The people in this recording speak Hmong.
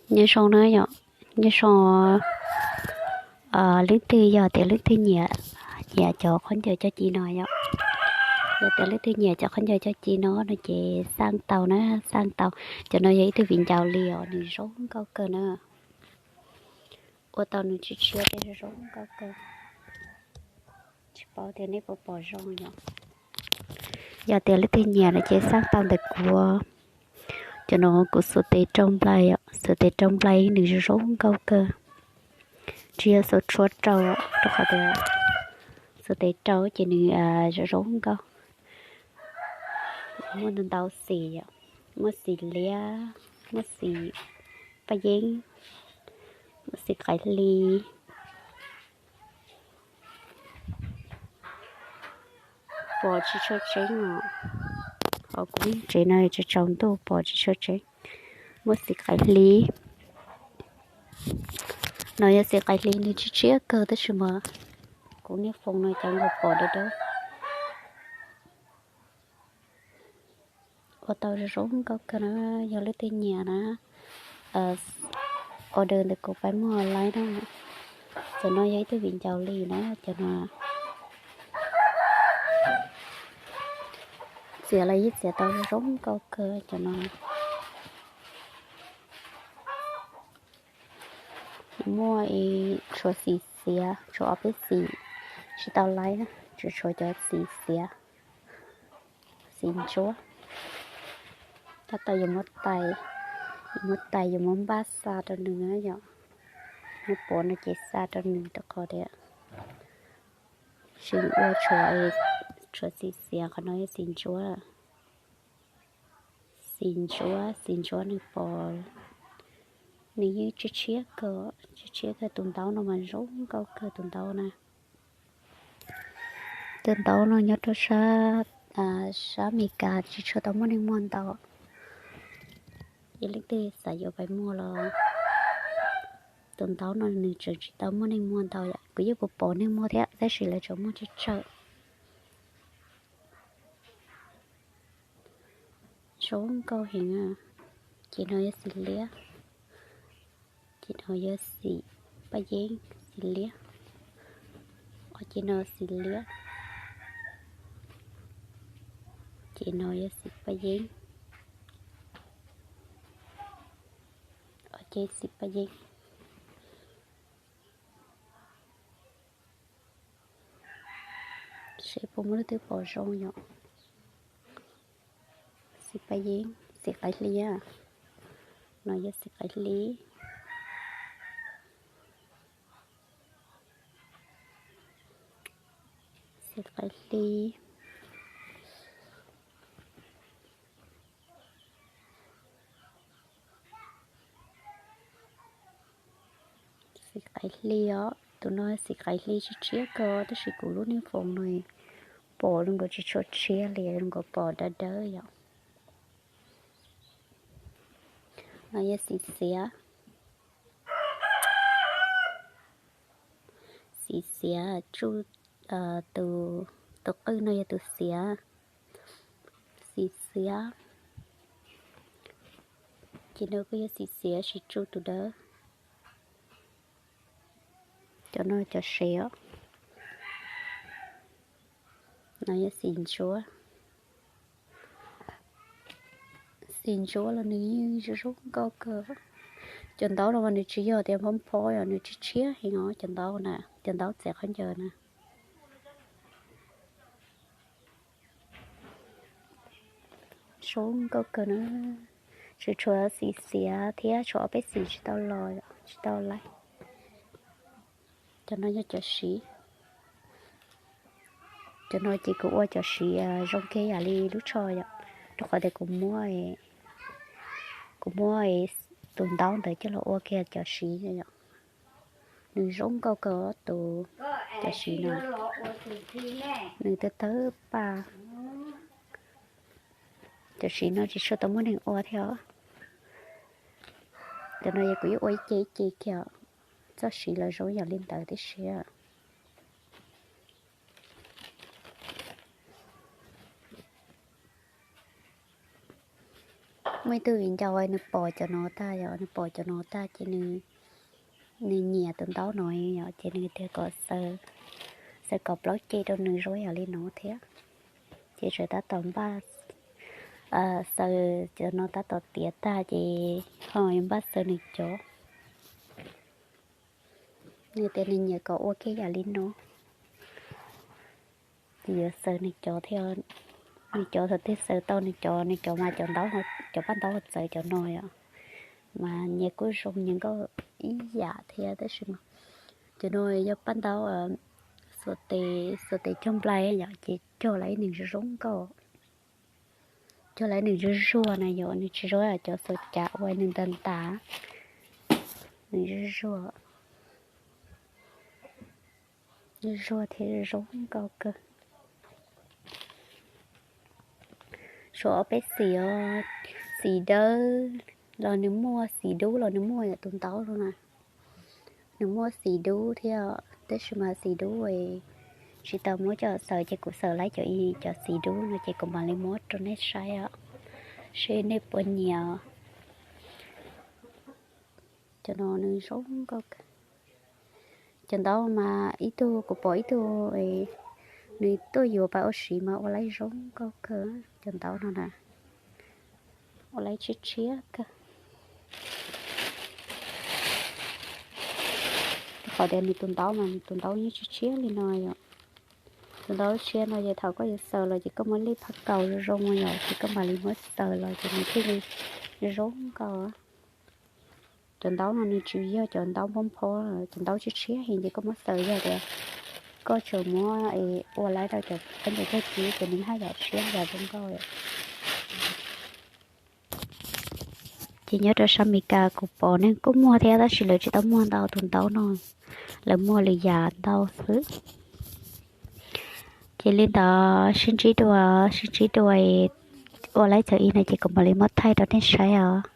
Nyob zoo na yom, nyob zoo. Leej twg yog tias leej twg nyiam, nyiam cov khaub ncaws coj ci no yom, yog tias leej twg nyiam cov khaub ncaws coj ci no no ces xaj tau na, xaj tau. Cov no yog ib tug viv ncaus li os, nws zoo nkauj kawg na. Ua tau nws tshiab tshiab thiab zoo nkauj kawg. Tsis paub tias nej puas pom zoo yom. Yog tias leej twg nyiam no ces xaj tau ntawm kuv. Cov no kuv xuas tes rau nplai, xuas tes rau nplai nws zoo nkauj kawg. Tsis yog xuas tshuab rau, rau qhov tias xuas tes rau ces nws zoo zoo nkauj. Muaj ntau ntau xim, muaj xim liab, muaj xim paj yeeb, muaj xim qaib hli. Pom tsis tshua tseeb os, hos kuv tsev no tsaus ntuj pom tsis tshua tseeb. Muaj xim qaib hli. No yog xim qaib hli, nws tshiab tshiab kawg tab sis mas kuv niag foos no cas nkaus pom dawb dawb. Ua tau zoo zoo nkauj kawg na, yog leej twg nyiam na, order ntawm kuv pab muag laib na. Cov no yog ib tug viv ncaus li na, cov no txiav los yeej txiav tau zoo zoo nkauj kawg cov no. Muaj tshuav xim xiav, tshuav ob peb xim tsis tau laib, tsuas tshuav cov xim xiav, xim ntsuab. Tab tom yuav muab tais, yuav muab tais yuav muab npaj xa rau nws yom. Muab puav no ces xa rau nws rau qhov tias tsis ua tshuav, tshuav xim xiav, qhov no yog xim ntsuab. Xim ntsuab, xim ntsuab nws pom, nws yeej tshiab tshiab kawg, tshiab tshiab kawg. Tus ntaub no mas zoo nkauj kawg tus ntaub na. Tus ntaub no nyob rau sab, sab Amelikas tsis tshua tau muaj neeg muag ntau. Yog leej twg xav yuav pab muag los, tus ntaub no nws tseem tsis tau muaj neeg muag ntau yom. Kuv yeej pom pom neeg muag thiab tab sis lawv tseem muag tsawg tsawg. Zoo nkauj heev. Ces no yog xim liab, ces no yog xim paj yeeb, xim liab. Ces no xim liab, ces no yog xim paj yeeb. Ces xim paj yeeb, seb puas muaj leej twg pom zoo yom. Xim paj yeeb, xim qaib hli. No yog xim qaib hli, xim qaib hli. Xim qaib hli os, tus no xim qaib hli tshiab tshiab kawg tab sis kuv lub niag foos no pom zoo nkaus tsis tshua tshiab li, zoo nkaus pom dawb dawb yom. No yog xim xiav, xim xiav tsuj, tus qwj no yog tus xiav, xim xiav. Ces no kuj yog xim xiav sis tsuj tus dawb. Cov no cov sev os. No yog xim ntsuab. Xim ntsuab los nws yeej zoo zoo nkauj kawg. Cov ntaub no mas nws tsis yog tias phob phob os, nws tshiab tshiab heev os cov ntaub na, cov ntaub txiav khaub ncaws na. Zoo nkauj kawg na. Tsuas tshuav xim xiav thiab tshuav ob peb xim tsis tau los, tsis tau laib. Cov no yog cov siv. Cov no ces kuv ua cov siv zoo kiag yam li lub tsho yom, rau qhov tias kuv muab, kuv muab tus ntaub ntawd coj los ua kiag cov siv yom. Nws zoo nkauj kawg tus, cov siv no, nws tawg tawg paj. Cov siv no tsis tshua tau muaj neeg ua thiab. Cov no yog kuv yeej ua ib ce ib ce kiag, txoj siv los zoo yam li ntawd tib si. Muaj ib tug viv ncaus nws pom cov no tag, yog nws pom cov no tag ces nws nyiam tus ntaub no yom, ces nws tias kom xaws kaum plaub ceg rau nws zoo yam li no thiab. Ces tseem tab tom npaj xaws cov no tab tom tiav tag ces ho yuav npaj xaws nws cov. Nws tias nws nyiam kom ua kiag yam li no, ces yuav xaws nws cov thiab. Nws cov thaum twg xaws tau nws cov, nws cov mas cov ntaub, cov paj ntaub txawv cov no yom, mas nyias kuj zoo nyias nkauj ib yam thiab tab sis mas cov no yog paj ntaub xuas tes, xuas tes cog nplai yom, ces cog lawm nws zoo nkauj. Cog lawm nws zuag zuag na yom, nws tsis zoo cov xuas cav uas nws ntas ntas, nws zuag zuag, zuag thiab zoo nkauj kawg. Suav ob peb xim os, xim dawb los nws muaj, xim dub los nws muaj yom, tus ntaub no na. Nws muaj xim dub thiab, tab sis mas xim dub tsis tau muab coj xaws ces kuv xaws lawm cov, cov xim dub no ces kuv mam li muab rau nej saib os, seb nej puas nyiam. Cov no nws zoo nkauj. Cov ntaub mas ib tug kuv pom ib tug nws tuaj yuav pab ua siv mas ua laib zoo nkauj kawg cov ntaub no na. Ua laib tshiab tshiab kawg. Qhov tias nws tus ntaub mas nws tus ntaub yeej tshiab tshiab li no yom. Tus ntaub tshiab no ces thaum koj yuav xaws los ces koj muab lij phab kaus zoo zoo yom, ces koj mam li muab xaws los ces nws thiaj li zoo nkauj. Cov ntaub no nws tsis yog cov ntaub nphob nphob, cov ntaub tshiab tshiab heev ces koj muab xaws yog tias koj tseem muab ua laib rau cov khaub ncaws tag kis ces nws haj yam tshiab yam zoo nkauj. Ces nyob rau sab Amelikas kuv pom neeg kuj muag thiab tab sis lawv tsis tau muag ntau tus ntaub no, lawv muag lwm yam ntau xwb. Ces li ntawd sib ntsib dua, sib ntsib dua ua laib txawm ib no ces kuv mam li muab thaij rau nej saib os.